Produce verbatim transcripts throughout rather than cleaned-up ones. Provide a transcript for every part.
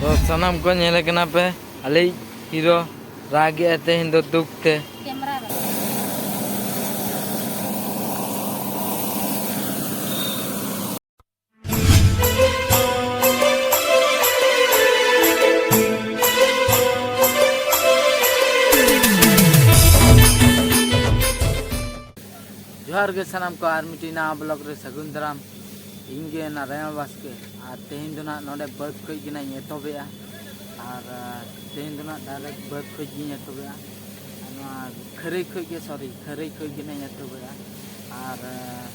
ᱛᱚ ᱥᱟᱱᱟᱢ ᱠᱚ ᱧᱮᱞᱮ ᱠᱟᱱᱟ ᱯᱮ, ᱟᱞᱮᱭᱤᱡ ᱦᱤᱨᱳ ᱨᱟᱜᱮᱜᱼᱟᱭ ᱛᱮᱦᱮᱧ ᱫᱚ ᱫᱩᱠ ᱛᱮ᱾ ᱡᱚᱦᱟᱨ ᱜᱮ ᱥᱟᱱᱟᱢ ᱠᱚ, ᱟᱨ ᱢᱤᱫᱴᱤᱡ ᱱᱟᱣᱟ ᱵᱞᱚᱜ ᱨᱮ ᱥᱟᱹᱜᱩᱱ ᱫᱟᱨᱟᱢ᱾ ᱤᱧ ᱜᱮ ᱱᱟᱨᱟᱭᱚᱱ ᱵᱟᱥᱠᱮ, ᱟᱨ ᱛᱮᱦᱮᱧ ᱫᱚ ᱱᱟᱜ ᱱᱚᱰᱮ ᱵᱟᱹᱫᱽ ᱠᱷᱚᱡ ᱜᱮ ᱱᱟᱜ ᱤᱧ ᱮᱛᱚᱦᱚᱵᱮᱜᱼᱟ᱾ ᱟᱨ ᱟᱨ ᱛᱮᱦᱮᱧ ᱫᱚ ᱱᱟᱜ ᱰᱟᱭᱨᱮᱠᱴ ᱵᱟᱹᱫᱽ ᱠᱷᱚᱡ ᱜᱤᱧ ᱮᱛᱚᱦᱚᱵᱮᱜᱼᱟ᱾ ᱟᱨ ᱱᱚᱣᱟ ᱠᱷᱟᱹᱨᱟᱹᱭ ᱠᱷᱚᱡ ᱜᱮ, ᱥᱚᱨᱤ, ᱠᱷᱟᱹᱨᱟᱹᱭ ᱠᱷᱚᱡ ᱜᱮ ᱱᱟᱜ ᱤᱧ ᱮᱛᱚᱦᱚᱵᱮᱜᱼᱟ᱾ ᱟᱨ ᱟᱨ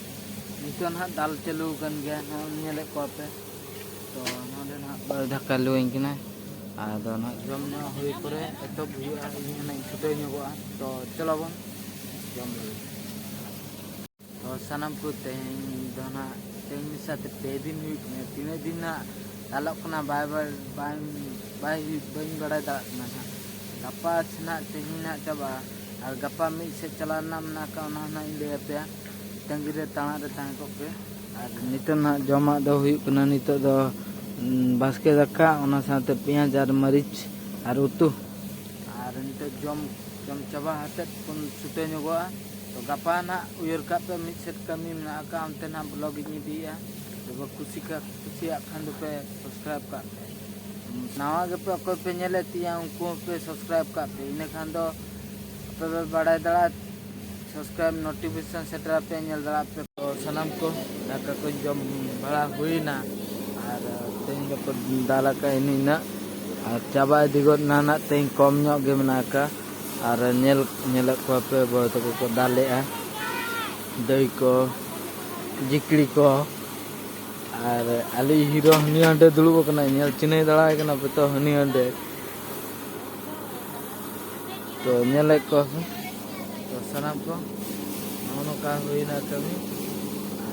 ᱱᱤᱛᱚᱜ ᱱᱟᱜ ᱫᱟᱞ ᱪᱟᱹᱞᱩ ᱟᱠᱟᱱ ᱜᱮᱭᱟ, ᱱᱚᱜᱼᱚᱭ ᱧᱮᱞᱮᱫ ᱠᱚᱣᱟ ᱯᱮ᱾ ᱛᱚ ᱱᱚᱰᱮ ᱱᱟᱜ ᱵᱟᱨ ᱫᱷᱟᱠᱟ ᱞᱩᱭᱟᱹᱧ ᱠᱟᱱᱟ᱾ ᱟᱫᱚ ᱱᱟᱜ ᱡᱚᱢ ᱧᱩ ᱦᱩᱭ ᱯᱚᱨᱮ ᱮᱛᱚᱦᱚᱵ ᱦᱩᱭᱩᱜᱼᱟ, ᱤᱧ ᱦᱚᱸ ᱱᱟᱜ ᱤᱧ ᱪᱷᱩᱴᱟᱹᱣ ᱧᱚᱜᱚᱜᱼᱟ᱾ ᱛᱚ ᱪᱚᱞᱚ ᱵᱚᱱ ᱡᱚᱢ ᱞᱟᱹᱜᱤᱫ᱾ ᱛᱚ ᱥᱟᱱᱟᱢ ᱠᱚ, ᱛᱮᱦᱮᱧ ᱫᱚ ᱱᱟᱜ, ᱛᱮᱦᱮᱧ ᱢᱤᱫ ᱥᱟᱶᱛᱮ ᱯᱮ ᱫᱤᱱ ᱦᱩᱭᱩᱜ ᱠᱟᱱᱟ᱾ ᱛᱤᱱᱟᱹᱜ ᱫᱤᱱ ᱱᱟᱜ ᱫᱟᱞᱚᱜ ᱠᱟᱱᱟ, ᱵᱟᱭ, ᱵᱟᱭ, ᱵᱟᱭ, ᱵᱟᱭ, ᱵᱟᱹᱧ ᱵᱟᱲᱟᱭ ᱫᱟᱲᱮᱭᱟᱜ ᱠᱟᱱᱟ ᱱᱟᱜ᱾ ᱜᱟᱯᱟ ᱥᱮ ᱱᱟᱜ, ᱛᱮᱦᱮᱧ ᱱᱟᱜ ᱪᱟᱵᱟᱜᱼᱟ, ᱟᱨ ᱜᱟᱯᱟ ᱢᱤᱫ ᱥᱮᱫ ᱪᱟᱞᱟᱜ ᱨᱮᱱᱟᱜ ᱢᱮᱱᱟᱜ ᱟᱠᱟᱫ, ᱚᱱᱟ ᱦᱚᱸ ᱱᱟᱜ ᱤᱧ ᱞᱟᱹᱭ ᱟᱯᱮᱭᱟ᱾ ᱛᱟᱺᱜᱤ ᱨᱮ, ᱛᱟᱲᱟᱜ ᱨᱮ ᱛᱟᱦᱮᱸ ᱠᱚᱜ ᱯᱮ᱾ ᱟᱨ ᱱᱤᱛᱚᱜ ᱱᱟᱜ ᱡᱚᱢᱟᱜ ᱫᱚ ᱦᱩᱭᱩᱜ ᱠᱟᱱᱟ, ᱱᱤᱛᱚᱜ ᱫᱚ, ᱩᱸ, ᱵᱟᱥᱠᱮ ᱫᱟᱠᱟ, ᱚᱱᱟ ᱥᱟᱶᱛᱮ ᱯᱮᱸᱭᱟᱡᱽ ᱟᱨ ᱢᱟᱹᱨᱤᱪ ᱟᱨ ᱩᱛᱩ᱾ ᱟᱨ ᱱᱤᱛᱚᱜ ᱡᱚᱢ, ᱡᱚᱢ ᱪᱟᱵᱟ ᱠᱟᱛᱮᱫ ᱵᱚᱱ ᱪᱷᱩᱴᱟᱹᱣ ᱧᱚᱜᱚᱜᱼᱟ᱾ ᱛᱚ ᱜᱟᱯᱟ ᱱᱟᱜ ᱩᱭᱦᱟᱹᱨ ᱠᱟᱜ ᱯᱮ, ᱢᱤᱫ ᱥᱮᱫ ᱠᱟᱹᱢᱤ ᱢᱮᱱᱟᱜ ᱟᱠᱟᱫ, ᱚᱱᱛᱮ ᱱᱟᱜ ᱵᱞᱚᱜ ᱤᱧ ᱤᱫᱤᱭᱮᱫᱼᱟ᱾ ᱛᱚᱵᱮ ᱠᱩᱥᱤ ᱠᱟ-, ᱠᱩᱥᱤᱭᱟᱜ ᱠᱷᱟᱱ ᱫᱚᱯᱮ ᱥᱟᱵᱥᱠᱨᱟᱭᱤᱵᱽ ᱠᱟᱜ ᱯᱮ᱾ ᱱᱟᱣᱟ ᱜᱮᱯᱮ, ᱚᱠᱚᱭ ᱯᱮ ᱧᱮᱞᱮᱫ ᱛᱤᱧᱟ, ᱩᱱᱠᱩ ᱦᱚᱸᱯᱮ ᱥᱟᱵᱥᱠᱨᱟᱭᱤᱵᱽ ᱠᱟᱜ ᱯᱮ, ᱤᱱᱟᱹ ᱠᱷᱟᱱ ᱫᱚ ᱟᱯᱮ ᱯᱮ ᱵᱟᱲᱟᱭ ᱫᱟᱲᱮᱭᱟᱜᱼᱟ᱾ ᱥᱟᱵᱥᱠᱨᱟᱭᱤᱵᱽ ᱱᱳᱴᱤᱯᱷᱤᱠᱮᱥᱚᱱ ᱥᱮᱴᱮᱨ ᱟᱯᱮ, ᱧᱮᱞ ᱫᱟᱲᱮᱭᱟᱜ ᱯᱮ᱾ ᱛᱚ ᱥᱟᱱᱟᱢ ᱠᱚ, ᱫᱟᱠᱟ ᱠᱚ ᱡᱚᱢ ᱵᱟᱲᱟ ᱦᱩᱭᱱᱟ᱾ ᱟᱨ ᱛᱮᱦᱮᱧ ᱫᱚᱠᱚ ᱫᱟᱞ ᱟᱠᱟᱫ ᱤᱱᱟᱹ ᱤᱱᱟᱹᱜ, ᱟᱨ ᱪᱟᱵᱟ ᱤᱫᱤ ᱜᱚᱫ ᱱᱟ ᱱᱟᱜ, ᱛᱮᱦᱮᱧ ᱠᱚᱢ ᱧᱚᱜ ᱜᱮ ᱢᱮᱱᱟᱜ ᱟᱠᱟᱫ᱾ ᱟᱨ ᱧᱮᱞ, ᱧᱮᱞᱮᱫ ᱠᱚᱣᱟ ᱯᱮ, ᱵᱟᱹᱦᱩ ᱛᱟᱠᱚ ᱠᱚ ᱫᱟᱞᱮᱜᱼᱟ, ᱫᱟᱹᱭ ᱠᱚ, ᱡᱤᱠᱲᱤ ᱠᱚ᱾ ᱟᱨ ᱟᱞᱮ ᱦᱤᱨᱳ ᱦᱟᱹᱱᱤ ᱦᱟᱸᱰᱮ ᱫᱩᱲᱩᱵ ᱟᱠᱟᱱᱟᱭ, ᱧᱮᱞ ᱪᱤᱱᱦᱟᱹᱣ ᱫᱟᱲᱟᱭ ᱠᱟᱱᱟ ᱯᱮ ᱛᱚ, ᱦᱟᱹᱱᱤ ᱦᱟᱸᱰᱮ᱾ ᱛᱚ ᱧᱮᱞᱮᱫ ᱠᱚᱣᱟ ᱯᱮ, ᱛᱚ ᱥᱟᱱᱟᱢ ᱠᱚ, ᱱᱚᱜᱼᱚ ᱱᱚᱝᱠᱟ ᱦᱩᱭᱱᱟ ᱠᱟᱹᱢᱤ᱾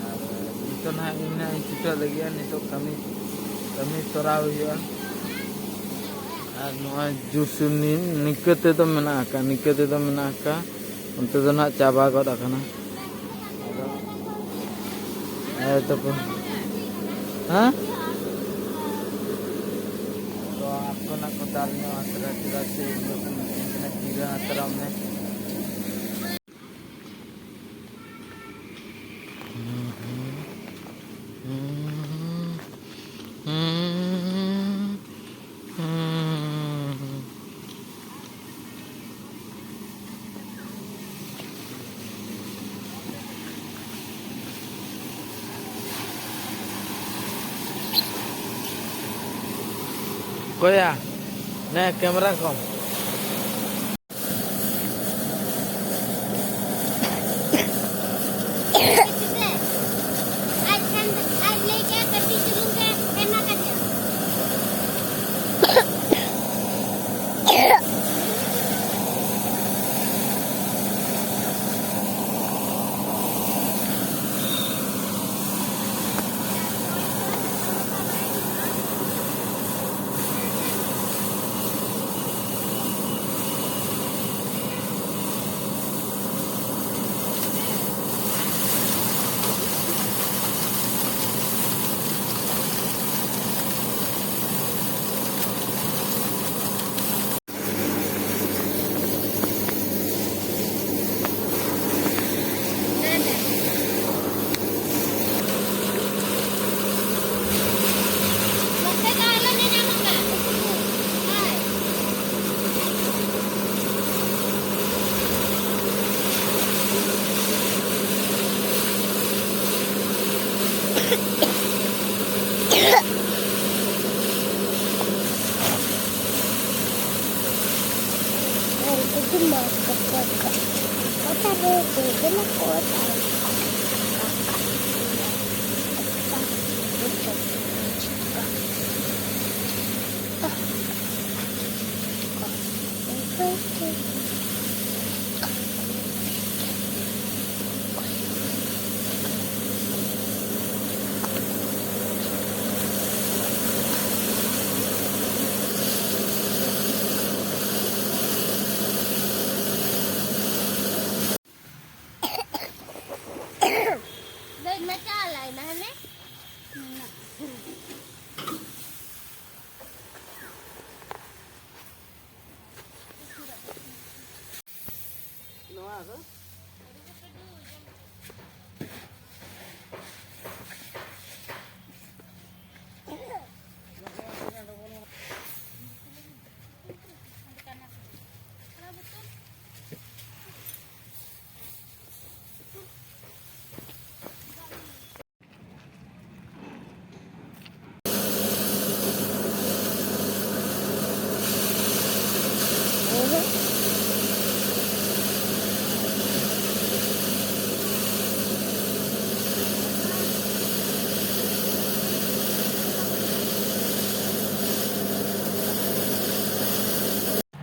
ᱟᱨ ᱱᱤᱛᱚᱜ ᱱᱟᱦᱟᱜ ᱤᱧ ᱱᱟᱦᱟᱜ ᱤᱧ ᱪᱷᱩᱴᱟᱹᱜ ᱞᱟᱹᱜᱤᱫᱼᱟ, ᱱᱤᱛᱚᱜ ᱠᱟᱹᱢᱤ, ᱠᱟᱹᱢᱤ ᱛᱚᱨᱟᱣ ᱦᱩᱭᱩᱜᱼᱟ᱾ ᱟᱨ ᱱᱚᱜᱼᱚᱭ ᱡᱳᱨᱥᱳᱨ ᱱᱤ-, ᱱᱤᱝᱠᱟᱹ ᱛᱮᱫᱚ ᱢᱮᱱᱟᱜ ᱟᱠᱟᱫ, ᱱᱤᱝᱠᱟᱹ ᱛᱮᱫᱚ ᱢᱮᱱᱟᱜ ᱟᱠᱟᱫ, ᱚᱱᱛᱮ ᱫᱚ ᱱᱟᱦᱟᱜ ᱪᱟᱵᱟ ᱜᱚᱫ ᱟᱠᱟᱱᱟ᱾ ᱟᱫᱚ, ᱦᱮᱸ ᱛᱚ ᱠᱚ, ᱦᱮᱸ? ᱫᱟᱞ ᱧᱚᱜ ᱦᱟᱛᱟᱲᱟ, ᱪᱮᱫᱟᱜ ᱥᱮ ᱤᱧ ᱫᱚᱠᱚ ᱢᱤᱛᱟᱹᱧ ᱠᱟᱱᱟ, ᱡᱤᱨᱟᱹ ᱦᱟᱛᱟᱲᱚᱜ ᱢᱮ᱾ ᱚᱠᱚᱭᱟ? ᱱᱮ ᱠᱮᱢᱮᱨᱟ ᱠᱷᱚᱱ᱾ ᱫᱟᱹᱧ ᱢᱟᱪᱟ ᱞᱟᱭ ᱢᱮ ᱦᱟᱱᱮ᱾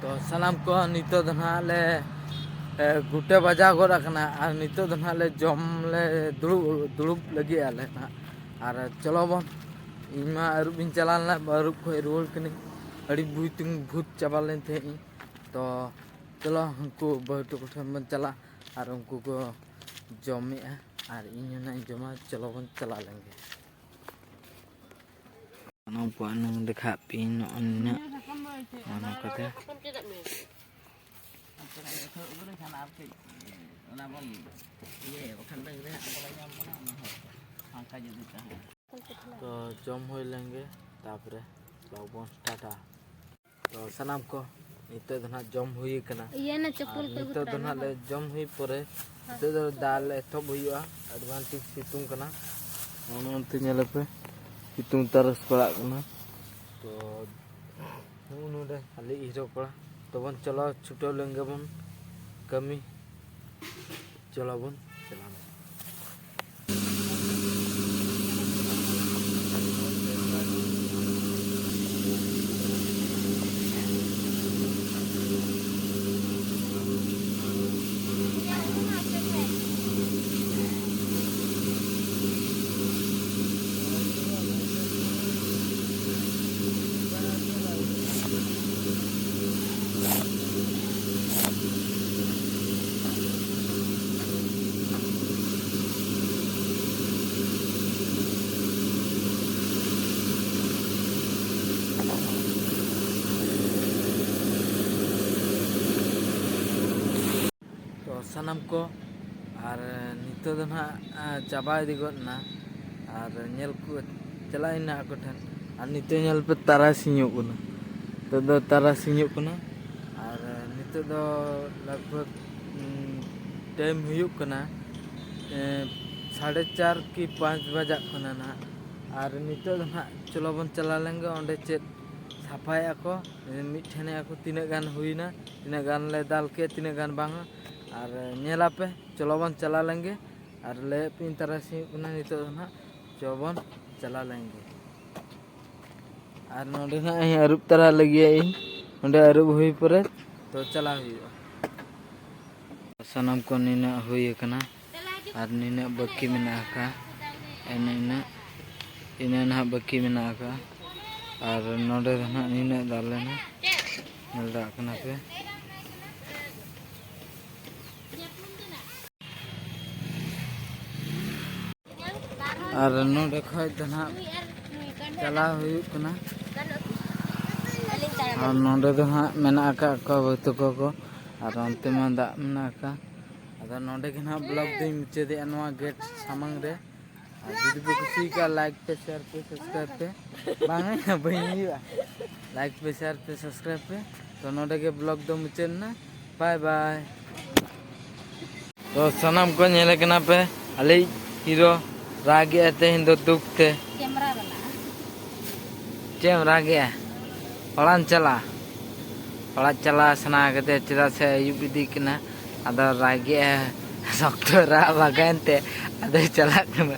ᱛᱚ ᱥᱟᱱᱟᱢ ᱠᱚ ᱱᱤᱛᱚᱜ ᱫᱚ ᱱᱟᱦᱟᱜ ᱞᱮ, ᱮ, ᱜᱩᱴᱟᱹ ᱵᱟᱡᱟᱣ ᱜᱚᱫ ᱟᱠᱟᱱᱟ ᱟᱨ ᱱᱤᱛᱚᱜ ᱫᱚ ᱱᱟᱦᱟᱜ ᱞᱮ ᱡᱚᱢ ᱞᱮ ᱫᱩᱲᱩᱵ, ᱫᱩᱲᱩᱵ ᱞᱟᱹᱜᱤᱫ ᱟᱞᱮ ᱱᱟᱦᱟᱜ᱾ ᱟᱨ ᱪᱚᱞᱚ ᱵᱚᱱ, ᱤᱧ ᱢᱟ ᱟᱹᱨᱩᱵ ᱤᱧ ᱪᱟᱞᱟᱣ ᱞᱮᱱᱟ, ᱟᱹᱨᱩᱵ ᱠᱷᱚᱱ ᱨᱩᱣᱟᱹᱲ ᱠᱟᱹᱱᱟᱹᱧ, ᱟᱹᱰᱤ ᱵᱩᱡᱽ ᱛᱤᱧ ᱵᱷᱩᱛ ᱪᱟᱵᱟ ᱞᱮᱱ ᱛᱟᱦᱮᱸᱫ ᱤᱧ᱾ ᱛᱚ ᱪᱚᱞᱚ ᱩᱱᱠᱩ ᱵᱟᱹᱦᱩ ᱛᱟᱠᱚ ᱴᱷᱮᱱ ᱵᱚᱱ ᱪᱟᱞᱟᱜᱼᱟ ᱟᱨ ᱩᱱᱠᱩ ᱠᱚ ᱡᱚᱢᱮᱜᱼᱟ ᱟᱨ ᱤᱧ ᱦᱚᱸ ᱱᱟᱦᱟᱜ ᱤᱧ ᱡᱚᱢᱟ᱾ ᱪᱚᱞᱚ ᱵᱚᱱ ᱪᱟᱞᱟᱣ ᱞᱮᱱ ᱜᱮ᱾ ᱥᱟᱱᱟᱢ ᱠᱚᱣᱟᱜ ᱱᱚᱝ ᱫᱮᱠᱷᱟᱜ ᱯᱮ ᱱᱚᱜᱼᱚᱭ ᱱᱤᱱᱟᱹᱜ᱾ ᱱᱚᱜᱼᱚ ᱱᱚᱝᱠᱟᱛᱮ᱾ ᱛᱚ ᱡᱚᱢ ᱦᱩᱭ ᱞᱮᱱ ᱜᱮ, ᱛᱟᱯᱚᱨᱮ vlog ᱵᱚᱱ startᱟ᱾ ᱛᱚ ᱥᱟᱱᱟᱢ ᱠᱚ ᱱᱤᱛᱚᱜ ᱫᱚ ᱱᱟᱦᱟᱜ ᱡᱚᱢ ᱦᱩᱭ ᱠᱟᱱᱟ᱾ ᱤᱭᱟᱹ ᱱᱟ ᱟᱨ ᱪᱚᱯᱯᱚᱞ ᱠᱚ ᱟᱹᱜᱩ ᱱᱤᱛᱚᱜ ᱫᱚ ᱛᱚᱨᱟᱭ ᱱᱟᱦᱟᱜ ᱢᱮ ᱞᱮ ᱵᱟᱵᱟ᱾ ᱡᱚᱢ ᱦᱩᱭ ᱯᱚᱨᱮ ᱦᱮᱸ᱾ ᱱᱤᱛᱚᱜ ᱫᱚ ᱫᱟᱜ ᱞᱮ ᱮᱛᱚᱦᱚᱵ ᱦᱩᱭᱩᱜᱼᱟ᱾ ᱟᱹᱰᱤ ᱢᱟᱨᱟᱝ ᱴᱷᱤᱠ ᱥᱤᱛᱩᱝ ᱠᱟᱱᱟ᱾ ᱱᱚᱜᱼᱚ ᱱᱚᱱᱛᱮ ᱧᱮᱞ ᱯᱮ, ᱥᱤᱛᱩᱝ ᱛᱟᱨᱟᱥ ᱯᱟᱲᱟᱜ ᱠᱟᱱᱟ᱾ ᱛᱚ ᱱᱚᱜᱼᱚ ᱱᱚᱰᱮ ᱟᱞᱮ ᱦᱤᱨᱳ ᱠᱚᱲᱟ᱾ ᱛᱚᱵᱚᱱ ᱪᱚᱞᱚ ᱪᱷᱩᱴᱟᱹᱣ ᱞᱮᱱ ᱜᱮᱵᱚᱱ ᱠᱟᱹᱢᱤ᱾ ᱪᱚᱞᱚ ᱵᱚᱱ ᱪᱟᱞᱟᱣ ᱞᱮᱱ᱾ ᱥᱟᱱᱟᱢ ᱠᱚ, ᱟᱨ ᱱᱤᱛᱚᱜ ᱫᱚ ᱱᱟᱦᱟᱜ, ᱟ, ᱪᱟᱵᱟ ᱤᱫᱤ ᱜᱚᱫ ᱮᱱᱟ᱾ ᱟᱨ ᱧᱮᱞ ᱠᱚ ᱪᱟᱞᱟᱜ ᱟᱹᱧ ᱱᱟᱦᱟᱜ ᱟᱠᱚ ᱴᱷᱮᱱ᱾ ᱟᱨ ᱱᱤᱛᱚᱜ ᱧᱮᱞ ᱯᱮ, ᱛᱟᱨᱟᱥᱤᱧᱚᱜ ᱠᱟᱱᱟ᱾ ᱱᱤᱛᱚᱜ ᱫᱚ ᱛᱟᱨᱟᱥᱤᱧᱚᱜ ᱠᱟᱱᱟ᱾ ᱟᱨ ᱱᱤᱛᱚᱜ ᱫᱚ ᱞᱟᱜᱽ ᱵᱷᱟᱜᱽ, ᱩᱸ, ᱴᱟᱭᱤᱢ ᱦᱩᱭᱩᱜ ᱠᱟᱱᱟ, ᱮᱸ, ᱥᱟᱲᱮ ᱪᱟᱨ ᱠᱤ ᱯᱟᱸᱪ ᱵᱟᱡᱟᱜ ᱠᱟᱱᱟ ᱱᱟᱦᱟᱜ᱾ ᱟᱨ ᱱᱤᱛᱚᱜ ᱫᱚ ᱱᱟᱦᱟᱜ ᱪᱚᱞᱚ ᱵᱚᱱ ᱪᱟᱞᱟᱣ ᱞᱮᱱ ᱜᱮ ᱚᱸᱰᱮ, ᱪᱮᱫ ᱥᱟᱯᱷᱟᱭᱮᱫᱼᱟ ᱠᱚ, ᱢᱤᱫ ᱴᱷᱮᱱᱮᱜᱼᱟ ᱠᱚ, ᱛᱤᱱᱟᱹᱜ ᱜᱟᱱ ᱦᱩᱭᱱᱟ, ᱛᱤᱱᱟᱹᱜ ᱜᱟᱱ ᱞᱮ ᱫᱟᱞ ᱠᱮᱫ, ᱛᱤᱱᱟᱹᱜ ᱜᱟᱱ ᱵᱟᱝᱟ᱾ ᱟᱨ ᱧᱮᱞᱟᱯᱮ, ᱪᱚᱞᱚ ᱵᱚᱱ ᱪᱟᱞᱟᱣ ᱞᱮᱱ ᱜᱮ᱾ ᱟᱨ ᱞᱟᱹᱭᱮᱫ ᱯᱮᱭᱟᱹᱧ ᱛᱟᱨᱟᱥᱤᱧᱚᱜ ᱠᱟᱱᱟ, ᱱᱤᱛᱚᱜ ᱫᱚ ᱱᱟᱦᱟᱜ ᱪᱚ ᱵᱚᱱ ᱪᱟᱞᱟᱣ ᱞᱮᱱ ᱜᱮ᱾ ᱟᱨ ᱱᱚᱰᱮ ᱱᱟᱦᱟᱜ ᱤᱧ ᱟᱹᱨᱩᱵ ᱛᱟᱨᱟ ᱞᱟᱹᱜᱤᱫ ᱤᱧ, ᱱᱚᱰᱮ ᱟᱹᱨᱩᱵ ᱦᱩᱭ ᱯᱚᱨᱮ ᱛᱚ ᱪᱟᱞᱟᱣ ᱦᱩᱭᱩᱜᱼᱟ᱾ ᱥᱟᱱᱟᱢ ᱠᱚ ᱱᱤᱱᱟᱹᱜ ᱦᱩᱭ ᱟᱠᱟᱱᱟ ᱟᱨ ᱱᱤᱱᱟᱹᱜ ᱵᱟᱹᱠᱤ ᱢᱮᱱᱟᱜ ᱟᱠᱟᱫ, ᱤᱱᱟᱹᱜ, ᱤᱱᱟᱹᱜ, ᱤᱱᱟᱹᱜ ᱱᱟᱦᱟᱜ ᱵᱟᱹᱠᱤ ᱢᱮᱱᱟᱜ ᱟᱠᱟᱫ᱾ ᱟᱨ ᱱᱚᱰᱮ ᱫᱚ ᱱᱟᱦᱟᱜ ᱱᱤᱱᱟᱹᱜ ᱫᱟᱞ ᱞᱮᱱᱟ, ᱧᱮᱞ ᱫᱟᱲᱮᱭᱟᱜ ᱠᱟᱱᱟ ᱯᱮ᱾ ᱟᱨ ᱱᱚᱰᱮ ᱠᱷᱚᱡ ᱫᱚ ᱱᱟᱦᱟᱜ ᱪᱟᱞᱟᱣ ᱦᱩᱭᱩᱜ ᱠᱟᱱᱟ᱾ ᱟᱨ ᱱᱚᱰᱮ ᱫᱚ ᱦᱟᱸᱜ ᱢᱮᱱᱟᱜ ᱟᱠᱟᱫ ᱠᱚᱣᱟ ᱵᱟᱹᱦᱩ ᱛᱟᱠᱚ ᱠᱚ, ᱟᱨ ᱚᱱᱛᱮ ᱢᱟ ᱫᱟᱜ ᱢᱮᱱᱟᱜ ᱟᱠᱟᱫ᱾ ᱟᱫᱚ ᱱᱚᱰᱮ ᱜᱮ ᱱᱟᱦᱟᱜ ᱵᱞᱚᱜ ᱫᱚᱧ ᱢᱩᱪᱟᱹᱫᱮᱜᱼᱟ, ᱱᱚᱣᱟ ᱜᱮᱴ ᱥᱟᱢᱟᱝ ᱨᱮ᱾ ᱟᱨ ᱡᱩᱫᱤ ᱯᱮ ᱠᱩᱥᱤᱭᱟᱠᱟᱜᱼᱟ, ᱞᱟᱭᱤᱠ ᱯᱮ, ᱥᱮᱭᱟᱨ ᱯᱮ, ᱥᱟᱵᱥᱠᱨᱟᱭᱤᱵ ᱯᱮ᱾ ᱵᱟᱝ ᱦᱩᱭᱩᱜᱼᱟ, ᱵᱟᱹᱧ ᱦᱩᱭᱩᱜᱼᱟ᱾ ᱞᱟᱭᱤᱠ ᱯᱮ, ᱥᱮᱭᱟᱨ ᱯᱮ, ᱥᱟᱵᱥᱠᱨᱟᱭᱤᱵ ᱯᱮ᱾ ᱛᱚ ᱱᱚᱰᱮ ᱜᱮ ᱵᱞᱚᱜ ᱫᱚ ᱢᱩᱪᱟᱹᱫ ᱮᱱᱟ᱾ ᱵᱟᱭ ᱵᱟᱭ᱾ ᱛᱚ ᱥᱟᱱᱟᱢ ᱠᱚ ᱧᱮᱞᱮ ᱠᱟᱱᱟ ᱯᱮ, ᱟᱞᱮᱭᱤᱡ ᱦᱤᱨᱳ ᱨᱟᱜᱮᱜᱼᱟᱭ ᱛᱮᱦᱮᱧ ᱫᱚ ᱫᱩᱠ ᱛᱮ᱾ ᱠᱮᱢᱨᱟ ᱵᱟᱞᱟ᱾ ᱪᱮᱫ ᱮᱢ ᱨᱟᱜᱮᱜᱼᱟ? ᱚᱲᱟᱜ ᱮᱢ ᱪᱟᱞᱟᱜᱼᱟ? ᱚᱲᱟᱜ ᱪᱟᱞᱟᱜ ᱥᱟᱱᱟ ᱠᱟᱫᱮᱭᱟ, ᱪᱮᱫᱟᱜ ᱥᱮ ᱟᱹᱭᱩᱵ ᱤᱫᱤᱜ ᱠᱟᱱᱟ᱾ ᱟᱫᱚ ᱨᱟᱜᱮᱜᱼᱟᱭ, ᱥᱚᱠᱛᱚ ᱨᱟᱜ ᱵᱷᱟᱜᱟᱭᱮᱱ ᱛᱮ ᱟᱫᱚᱭ ᱪᱟᱞᱟᱜ ᱠᱟᱱᱟ᱾